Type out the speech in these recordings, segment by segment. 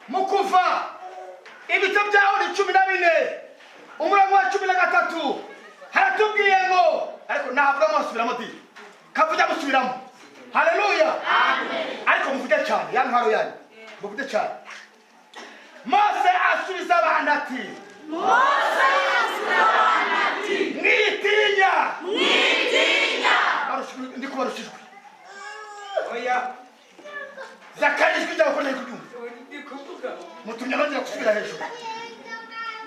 Mu Kuva, ibice byaho ni 14, umurongo wa 13, haratubwiye ngo, ariko ntabwo musubiramo di kavuga, musubiramo. Haleluya! Ariko muvuge cyane ya ntwaro yanyu, muvuge cyane. Mose asubiza abantu ati: Mose asubiza abantu ati: "Mwitinya." "Mwitinya." Ndi kubarusha ijwi. Oya. Zakari, ijwi ryawe ko ntari kuryumva. Ndi kuvuga. Mutumye nongera gusubira hejuru.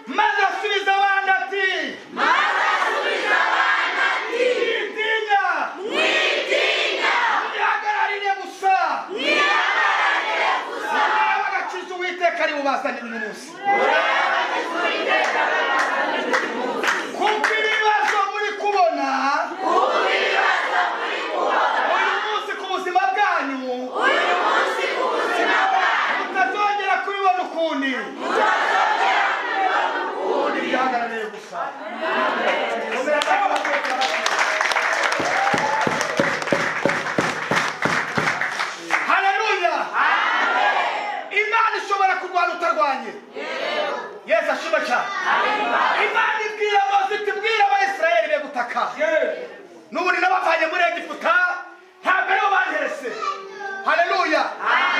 Maze asubiza abandi ati: Maze asubiza abantu ati: "Mwitinya." "Mwitinya." "Mwihagararire gusa." "Mwihagararire gusa." "Murebe agakiza Uwiteka ari bubazanire uyu munsi, kuko ibibazo muri kubona Kuko ibibazo muri kubona uyu munsi ku buzima bwanyu, uyu munsi ku buzima bwanyu, mutazongera kubibona ukundi." Mutazongera kubibona ukundi. Mwihagararire gusa. Komera amashyi. Haleluya! Imana ishobora kurwana utarwanye. Yesu ashima cyane. Imana ibwira Mose iti: "Bwira Abayisirayeli be gutaka. N'ubundi nabavanye muri Egiputa, ntabwo aribo banterese." Haleluya!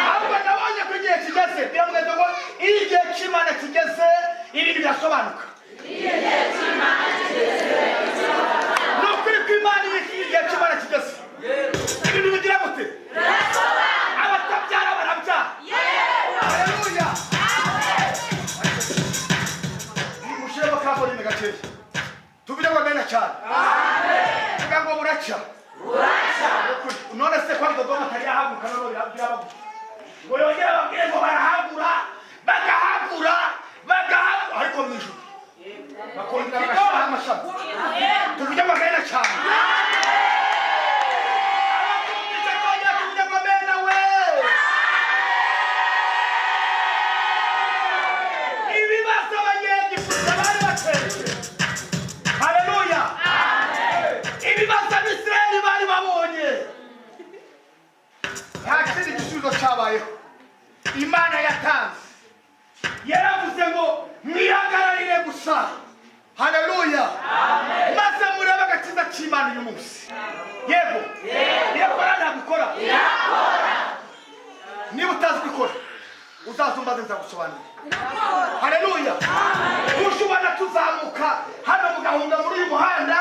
Ahubwo nabonye ko igihe kigeze. Biramugeze ngo iyo igihe cy'Imana kigeze, ibintu birasobanuka. Ni ukuri ko Imana, iyo igihe cy'Imana kigeze, ibintu bigira gute? Abatabyara barabyara. Haleluya! Mushyiremo kaburimbo gakeya, tuvuge ngo amena cyane. Tuvuga ngo buracya. None se kwa Dodoma atari yahaguruka? None birabaguta ngo yongere ababwire ngo barahagura, bagahagura, bagahagura, ariko mu ijuru bakongera bagashyiraho amashami. Tuvuge ngo amena cyane. Abatumvise twongera tuvuge ngo amena we. Ibibazo Abanyegiputa bari bateje, haleluya, ibibazo Abisirayeli bari babonye, nta kindi gisubizo cyabayeho Imana yatanze. Yaravuze ngo: "Mwihagararire gusa." Haleluya! Maze murebe agakiza k'Imana uyu munsi. Yego, irakora. Ntabwo ikora? Niba utazi ko ikora, uzaza umbaze, nzagusobanurira. Haleluya! Uje ubona tuzamuka hano, mugahunga muri uyu muhanda,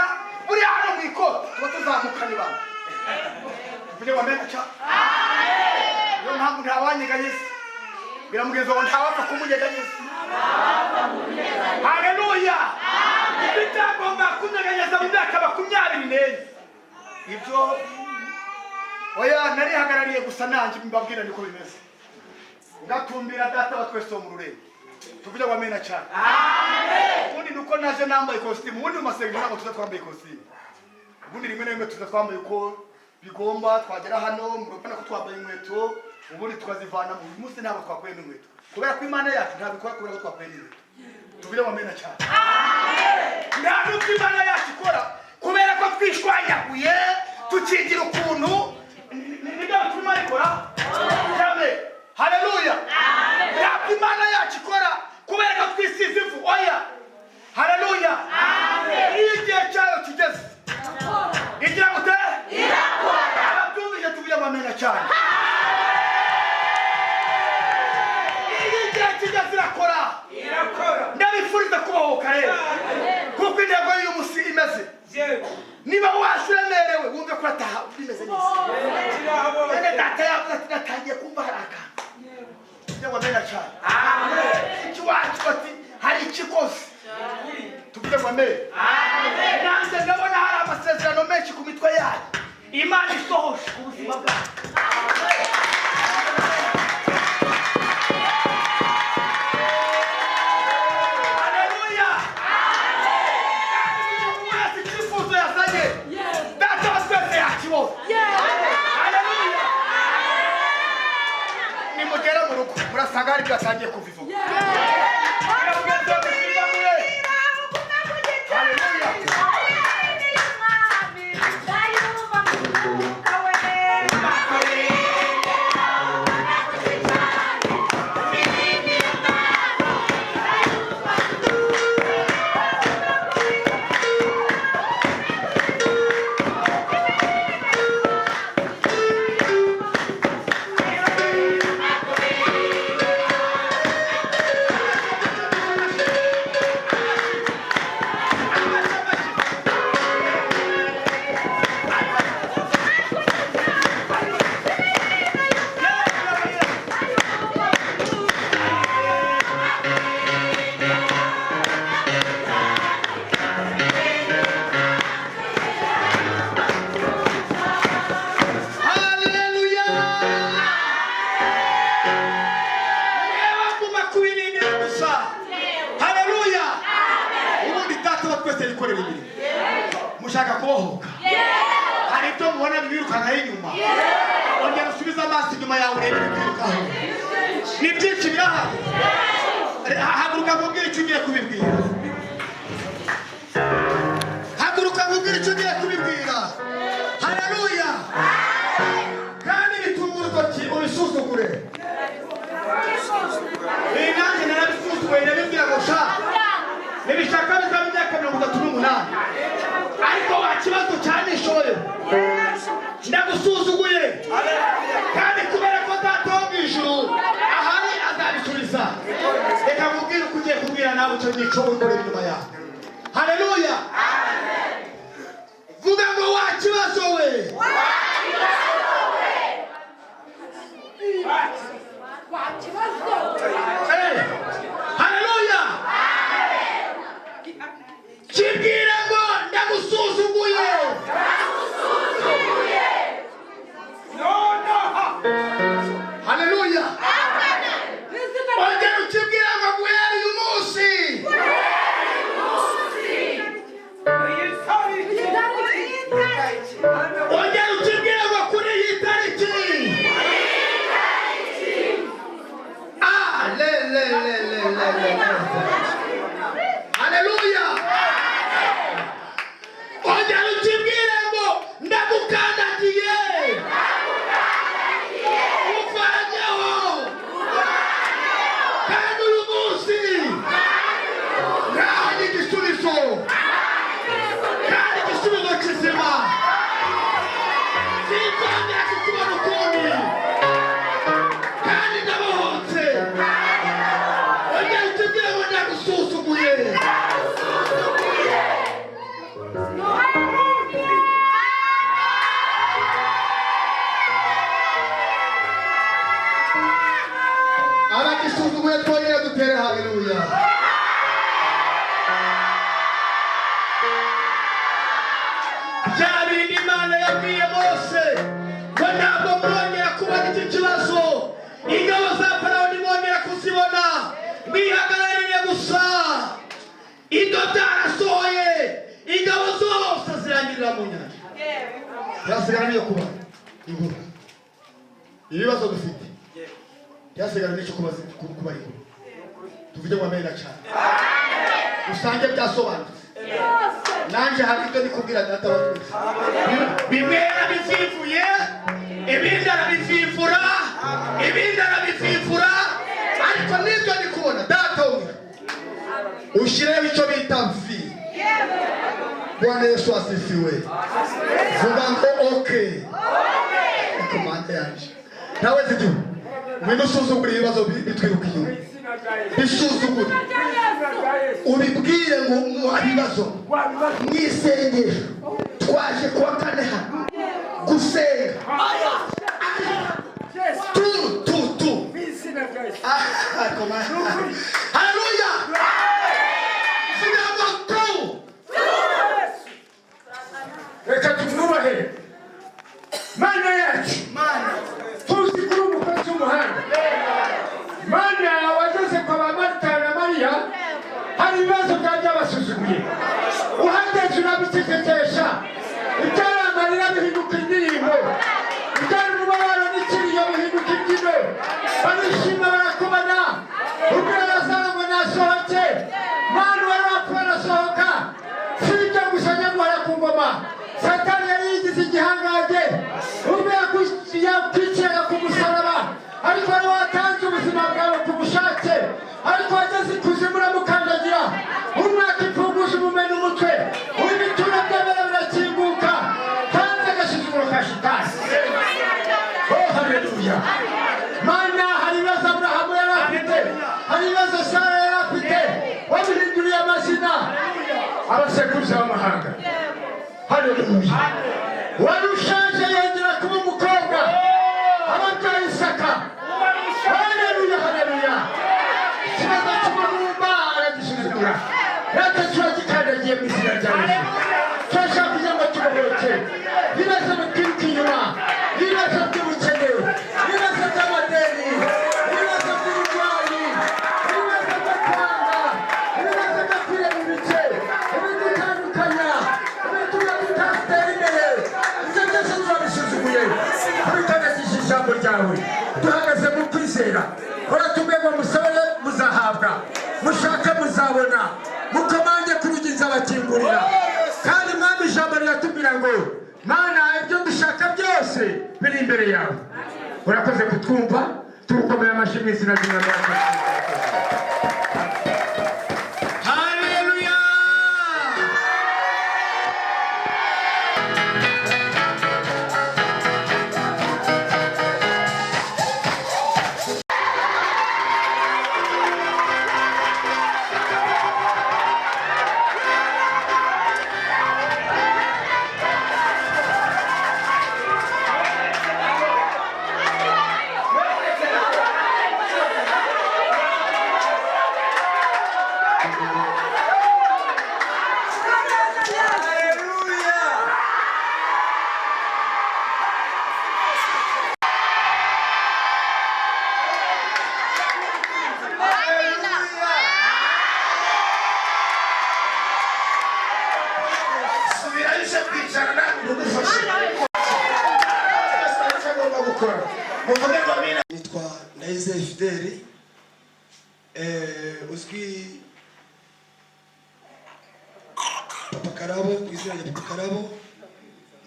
buriya hano mu ikoti tuba tuzamuka ibanga. Tuvuge ngo amena cyane. Niyo mpamvu ntawanyeganyeza. Biramugenza ngo ntawapfa kumunyeganyeza. Haleluya! Bitagomba kunyeganyeza mu myaka 24 ibyo, oya, narihagarariye gusa. Nanjye mbabwira niko bimeze. Ngatumbira Data wa twese wo mu rurembo. Tuvuge ngo amena cyane. Ubundi nuko naje nambaye ikositimu. Ubundi mu masengesho ntabwo tuza twambaye ikositimu. Ubundi rimwe na rimwe tuza twambaye uko bigomba. Twagera hano murabona ko twambaye inkweto, ubundi tukazivana. Mu uyu munsi ntabwo twakuyemo inkweto, kubera ko Imana yacu ntabwo ikora kubera ko twakuyemo inkweto. Tuvuge ngo amena cyane. Nta nubwo Imana yacu ikora kubera ko twishwanyaguye, tukigira ukuntu. Nibyo bituma ikora cyane. Haleluya! Ntabwo Imana yacu ikora kubera ko twisize ivu, oya. Haleluya! Iyo igihe cyayo kigeze, igira gute? Ababyumvise tuvuge ngo amena cyane. Iyo igihe kigeze, irakora. Irakora. Ndabifuriza kubohoka rero, kuko intego y'uyu munsi imeze. Niba waje uremerewe, wumve ko urataha bimeze neza. Kirahabonye. Bene data yavuze ati: "Natangiye kumva hari akantu." Tuvuge ngo amena cyane. Ikiwacu bati hari ikikoze. Tuvuge ngo amen. Nanjye ndabona hari amasezerano menshi ku mitwe yanyu Imana isohoje ku buzima bwacu. Haleluya! Kandi buri muntu wese icyifuzo yazanye, Data wa twese yakibona. Haleluya! Nimugera mu rugo, murasanga hari ibyo yatangiye kuva ivuga. Biramugenzi wawe twivamure. Haleluya! wese yikorera imirimo. Mushaka kubohoka? Hari ibyo mubona bibirukankaho inyuma? Ongera usubize amaso inyuma yawe, urebe ibikwirukaho. Ni byinshi, birahari. Haguruka nkubwire icyo ugiye kubibwira. Haguruka nkubwire icyo ugiye kubibwira. Haleluya! Kandi bitunga urutoki ubisuzugure. Iyi nanjye narabisuzuguye, ndabibwira ngo sha, nibishaka bizaba imyaka 38, ariko wa kibazo cyanishoye, ndagusuzuguye. Kandi kubera ko Data wo mu ijuru ahari, azabisubiza. Reka nkubwire uko ugiye kubwira nawe icyo gico uri kureba inyuma yawe. Haleluya! Vuga ngo: "Wa kibazo we." Haleluya! Kibwire ngo: "Ndagusuzuguye." Nonaha. Haleluya! Ongera ukibwira ngo: "Guhera uyu munsi." Iyi tariki. Ongera ukibwira ngo: "Kuri iyi tariki." Ah, le le le le le le le. Haleluya! Ongera ukibwire ngo: "Ndagukandagiye, uvanyeho. Kandi uyu munsi ntaho igisubizo, kandi igisubizo kizima. Sinzongera kukubona ukundi, kandi ndabohotse." Ongera utubwire ngo: "Ndagusuzuguye." Abagisuzuguye twongere dutere haleluya. Bya bindi Imana yabwiye Mose ngo: "Ntabwo mwongera kubona iki kibazo, ingabo za Farawo ntimwongera kuzibona, mwihagararire gusa." Ibyo byarasohoye, ingabo zose zirangirira mu nyanja, ntihasigara n'iyo kuba inkuru. Ibibazo dufite ntihasigara n'icyo kuba kuba inkuru. Tuvuge ngo amena cyane, usange byasobanutse. Nanjye hari ibyo ndi kubwira Data wa twese. Bimwe yarabivivuye, ibindi arabivivura, ibindi arabivivura, ariko n'ibyo ndi kubona, Data wo ushyireho icyo bita vi. Bwana Yesu asifiwe! Vuga ngo: "Okay." Komande yanje nawe zigihu, ngwino usuzugure ibibazo bitwiruka inyuma. Izina rya Yesu. Bisuzugure. Izina rya Yesu. Ubibwire ngo: "Mwa bibazo, mu isengesho twaje kuwa kane hano gusenga." Yesu. Tu tu tu. Mu izina rya Yesu. Ah, haleluya! Vuga ngo: "Tu." Reka tumwubahe Mana yacu. Mana. Tuzi kuri umukozi w'umuhanga. Mana wageze kwa ba Marita na Mariya, hari ibibazo byari byabasuzuguye, uhageze urabicecekesha. Ibyari amarira bihinduka indirimbo, ibyari umubabaro n'ikiriyo bihinduka imbyino. Barishima, barakubana. Ubwira Lazaro ngo nasohoke, Mana, wari wapfuye arasohoka. Si ibyo gusa, nyaguhora ku ngoma, Satani yari yigize igihangange ubwo yakwiciraga ku musaraba, ariko wari watanze ubuzima bwawe ku bushake, ariko wageze ikuzimu uramukandagira, umwaka imfunguzo umumena umutwe, ibituro by'abera birakinguka, kandi agasuzuguro ka Shitani. Oh, haleluya! Mana, hari ibibazo Aburahamu yari afite, hari ibibazo Sara yari afite, wabihinduriye amazina, abasekuruza b'amahanga. Haleluya! Wari ushaje yongera kuba umukobwa, ababyaye Isaka. Haleluya, haleluya! Ikibazo cy'umurumba aragisuzugura, natwe turagikandagiye mu izina rya Yesu. Turashaka kugira ngo tubohoke ibibazo bitwiruka inyuma, ibibazo by'ubukene, ibibazo by'amadeni, ibibazo by'uburwayi, ibibazo byo kwanga, ibibazo byo kwirema ibice, ibidutanga. Mushake muzabona, mukomange ku rugi nzabakingurira. Kandi Mwami, ijambo riratubwira ngo Mana, ibyo dushaka byose biri imbere yawe. Urakoze kutwumva, tugukomeye amashyi mu izina ry'Umwami wacu. Haleluya! Subirayo uje kwicara nawe ndugufashe. Twese agomba gukora, muvuge ngo amina. Nitwa Ndayizeye Fideli, uzwi Papa Karabo, ku izina rya Papa Karabo,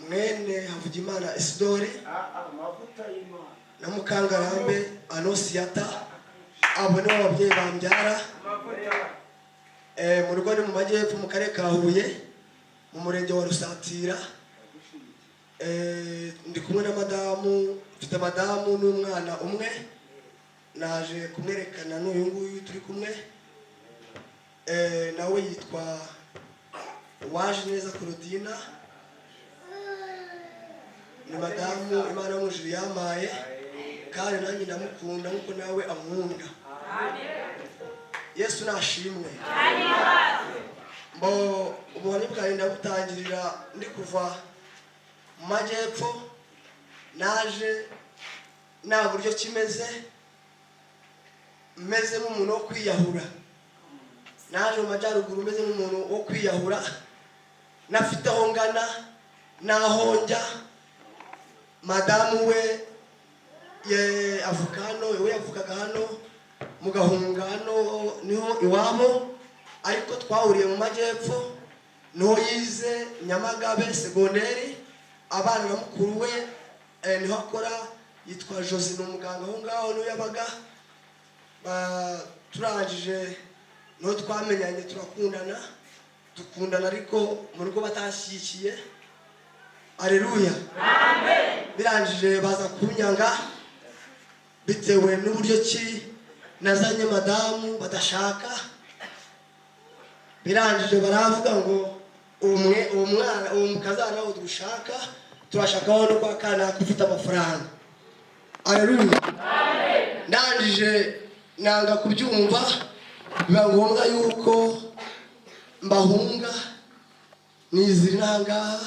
mwene Havugimana Isidore na Mukangarambe Anosiyata. Abo nibo babyeyi bambyara. Mu rugo ni mu majyepfo, mu karere ka Huye, mu murenge wa Rusatira. Ndi kumwe na madamu, mfite madamu n'umwana umwe. Naje kumwerekana n'uyu nguyu turi kumwe. Nawe yitwa Waje Neza Claudina, ni madamu Imana yo mu ijuru yampaye, kandi nanjye ndamukunda nk'uko nawe ankunda. Yesu nashimwe. Mbo ubuhamya bwanjye ndabutangirira ndi kuva mu majyepfo. Naje nta buryo kimeze, meze nk'umuntu wo kwiyahura. Naje mu majyaruguru meze nk'umuntu wo kwiyahura, nafite aho ngana n'aho njya. Madamu we ye avuka hano, we yavukaga hano mu Gahunga, hano niho iwabo, ariko twahuriye mu majyepfo, niho yize Nyamagabe segonderi. Abana na mukuru we, niho akora, yitwa Jose, ni umuganga aho ngaho niho yabaga. Turangije niho twamenyanye, turakundana, dukundana, ariko mu rugo batashyigikiye. Aleluya! Birangije baza kunyanga bitewe n'uburyo ki nazanye madamu badashaka. Birangije baravuga ngo umwe uwo mwana, uwo mukazana wo dushaka, turashakaho no kwa kanaka ufite amafaranga. Aleluya! Ndangije nanga kubyumva, biba ngombwa yuko mbahunga, nizira inangaha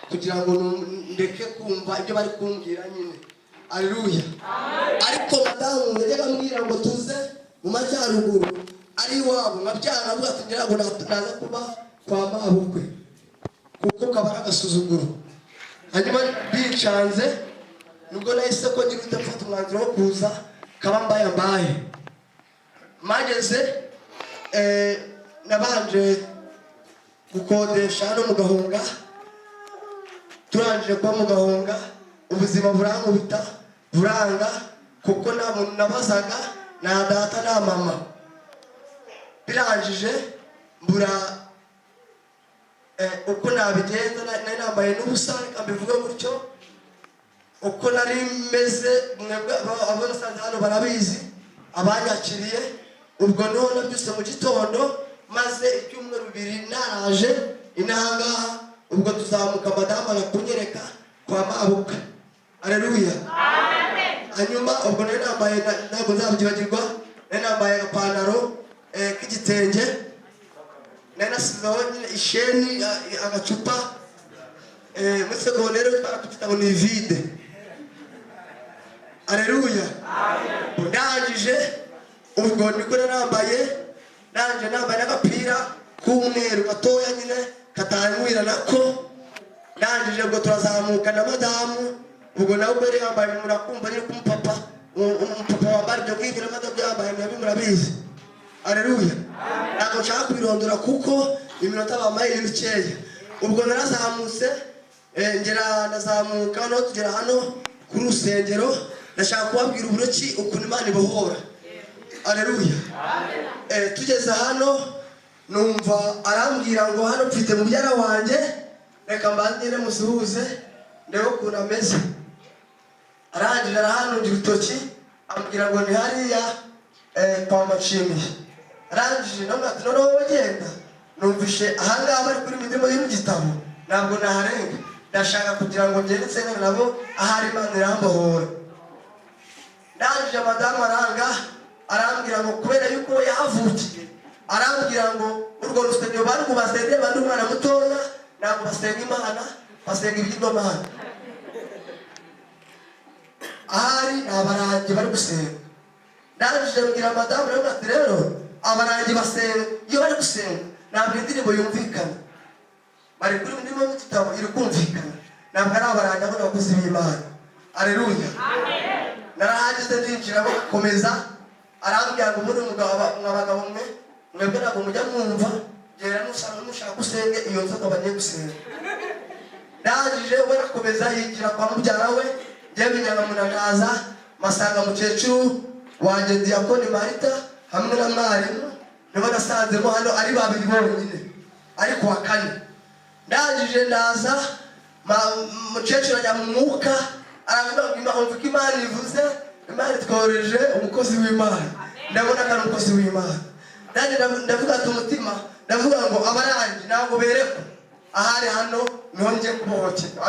kugira ngo ndeke kumva ibyo bari kumbwira nyine. Aleluya! Ariko madamu yajyaga ambwira ngo tuze mu majyaruguru ari iwabo, nkabyanga, avuga ati ngira ngo naza kuba kwa mabukwe, kuko kaba ari agasuzuguro. Hanyuma bicanze, nubwo nahise ko nyine mfata umwanzuro wo kuza, kaba mbaye mbaye mageze. Nabanje gukodesha hano mu Gahunga. Turangije kuba mu Gahunga, ubuzima burankubita buranga, kuko nta muntu nabazaga, nta data nta mama. Birangije mbura uko nabigenza. Nari nambaye n'ubusa, reka mbivuge gutyo. Uko nari meze, mwebwe abo nasanze hano barabizi, abanyakiriye. Ubwo niho nabyutse mu gitondo, maze ibyumweru 2 naraje inahangaha. Ubwo tuzamuka, madamu arakunyereka kwa mabukwe. Aleluya! Hanyuma ubwo nari nambaye, ntabwo nzabyibagirwa, nari nambaye agapantaro k'igitenge, nari nasizeho nyine isheni, agacupa. Muri segonderi twaratufite ngo ni vide. Aleluya! Ndangije ubwo niko nari nambaye, ndangije nambaye n'agapira k'umweru gatoya nyine katanywira nako. Ndangije ubwo turazamuka na madamu. Ubwo nawe ubwo yari yambaye, murakumva nyine ko umupapa wambara ibyo ngibyo na madamu yambaye, murabizi. Aleluya. Ntabwo nshaka kubirondora kuko iminota bamaye ni mikeya. Ubwo narazamutse, ngera ndazamuka no tugera hano kuri rusengero. Ndashaka kubabwira uburyo ki ukuntu Imana ibohora. Aleluya. Tugeze hano numva arambwira ngo hano mfite mubyara wanjye, reka mbanze musuhuze ndebe ukuntu ameze. Arangije arahanungira urutoki, ambwira ngo ni hariya kwa Mashimiye. Arangije namwe ati noneho wowe genda, numvishe ahangaha bari kuri mirimo yo mu gitabo, ntabwo naharenga, ndashaka kugira ngo ngende nsengane nabo, ahari Imana irambohora. Ndangije madamu aranga, arambwira ngo kubera yuko we yahavukiye, arambwira ngo urwo rusengero barwubatse ndeba ndi umwana mutoya, ntabwo basenga Imana, basenga ibigirwamana, ahari ni abarangi bari gusenga. Ndangije mbwira madamu rero ati rero abarangi basenga, iyo bari gusenga ntabwo indirimbo yumvikana, bari kuri ndimo mu gitabo iri kumvikana, ntabwo ari abarangi, ahubwo ni abakozi b'Imana. Aleluya. Narahageze ndinjira bakomeza, arambwira ngo ubundi mugabo mwa bagabo mwe mwebwe ntabwo mujya mwumva, gera nusanga nushaka usenge iyo nzoka bagiye gusenga. Ndangije we arakomeza yigira kwa mubyara we, njyewe binyangamunanaza masanga mukecuru wanjye Diyakoni Marita hamwe na mwarimu, nibo nasanzemo hano ari babiri bonyine, ari kuwa kane. Ndangije ndaza, mukecuru ajya mu mwuka, aravuga ngo umva ko Imana ivuze, Imana itwohereje umukozi w'Imana, ndabona ko ari umukozi w'Imana. Nanjye ndavuga ati umutima ndavuga ngo abarangi ntabwo berekwa, ahari hano niho ngiye kubohokera.